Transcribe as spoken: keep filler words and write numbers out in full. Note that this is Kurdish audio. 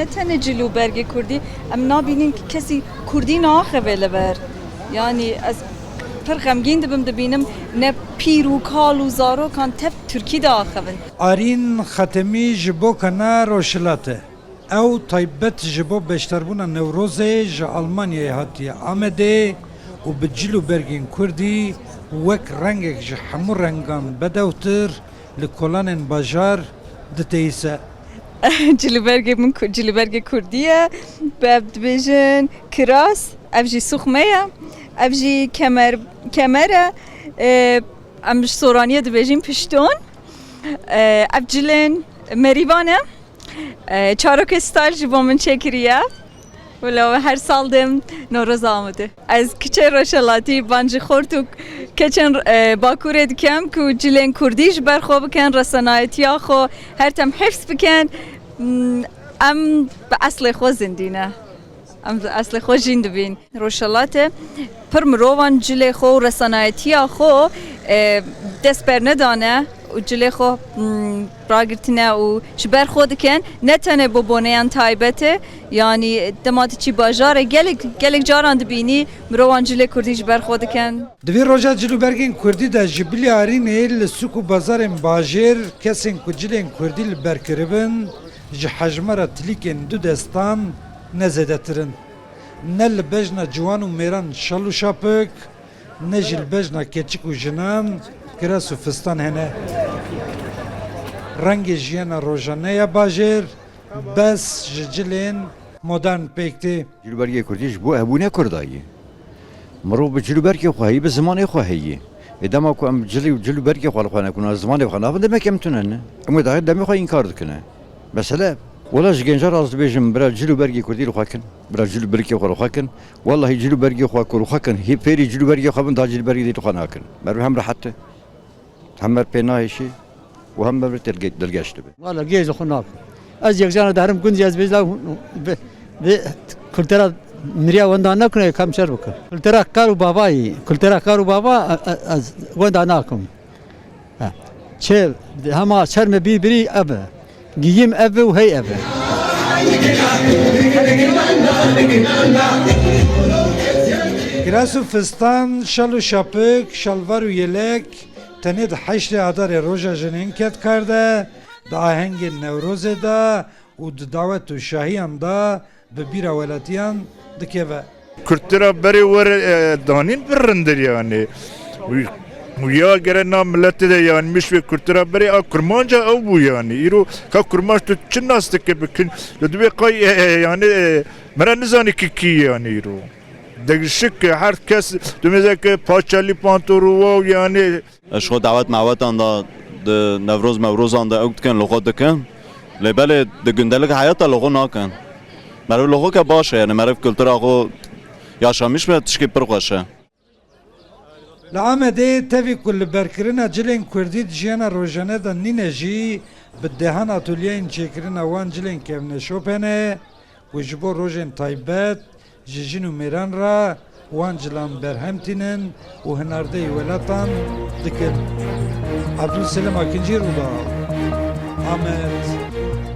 Ne tenê cil û bergê kurdî, em nabînin ki kesî kurdî naaxivê li ber. Yanî ez pir xemgîn dibim, dibînim ne pîr û kal û zarokan tev tirkî diaxivin. Arîn Xetemî ji Bokana Rojhilat e. Ew taybet ji bo beşdarbûna Newrozê ji Almanyayê hatiye Amedê û bi cil û bergên kurdî wek rengek ji hemû rengan bedewtir li kolanên bajar diteyîse. Cilûbergê min ku-, cilûbergê kurdî ye. Bi ev dibêjin kiras, ev jî suxme ye, ev jî kemer, kemer e. E, em ji Soraniyê dibêjin pişton. E, ev cilên merîvan e. E, çarokê style ji bo min çêkiriye. Wela her sal dêm Newroz Amedê. Ez kiçê Rojhelatî ban ji xort û keçên, e, Bakurê dikem ku cilên kurdî ji ber xwe bikin, resenayetiya xwe her dem hifz bikin. Hmm, em bi eslê xwe zindî ne. Em bi eslê xwe jîn dibîn. Rojhelatê pir mirovan cilê xwe û resenayetiya xwe, e, dest bernedane û cilê xwe, hmm, ragirtine û ji ber xwe dikin. Ne tenê bo boneyan taybet e, yanî dema diçî bajarê gelek, gelek caran dibînî mirovan cilê kurdî ji ber xwe dikin. Di vî roja cil û bergên kurdî de ji bilî Arînê li sûk û bazarên bajêr kesên ku cilên kurdî li ber kiribin, ji hejmara tilîkên du destan ne zêdetir in. Ne li bejna ciwan û mêran şal û şapik, ne jî li bejna keçik û jinan kiras û fistan hene. Rengê jiyana rojane ya bajêr bes ji cilên modern pêk tê. Cilûbergê kurdî ji bo hebûna kurda ye. Mirov bi cilûbergê xwe heyî, bi zimanê xwe heyî. Ê dema ku em cilî û cilûbergê xwe li xwe nekine, zimanê xwe nabin, demek em tune ne. Em wê daxil demê xwe înkar dikine. Mesele, wela ji gencan re ez dibêjim, bira cil û bergê kurdî li xwe kin, bira cil û bergê xwe li xwe kin. Wellahî cil û bergê xwe ku li xwe kin, hê fêrî cil û bergê xwe bin, da cil bergê dî li xwe nakin. Meriv hem rehet e, hem mer pê nahêşî û hem mer dilge-, dilgeş dibe. Wala gêj li xwe nakin. Ez yek cana derim gundî ez bêjla bi, bi kultura miriya wenda nakine, kam şer bikin. Kultura kar û bavayî, kultura kar û bava, e, e, ez wenda nakim. Ha. Çi hema şerme bîr birî ev e. Giyim ev e û hey ev e. Kiras û fistan, şal û şapik, şalvar û yelek tenê di heştê Adarê Roja Jinên Kedkar de, di ahengên Newrozê de û di dawet û şahiyan de bi bîra welatiyan dikeve. Kultura berê were, e, danîn pir rind ir yani. Û, û ya gere na milletê de yanmiş vê kultura berê a kurmanca ew bû yani. Îro ka kurmanc tu çi nas dike bi kin? Tu dibê qay, e, e, yani, e, mera nizanî ki kî yani îro. Degişik her kes tu mêze ke paçalî pantolû waw yani. Ji xwe dawet mawetan da di Newroz Mewrozan de ew dikin, li xwe dikin. Lê belê di gundelik heyata li xwe nakin. Meriv li xwe ke baş e, yani meriv kultura xwe yaşamiş be tişkî pir xweş e. Li Amedê tevî ku li berkirina cilên kurdî di jiyana rojane de nîne jî, bi dehan atolyeyên çêkirina wan cilên kevneşop hene ku ji bo rojên taybet ji jin û mêran re wan cilan berhem tînin û hinardeyî welatan dikin. Abdulselim Akincî, Rûdaw, Amed.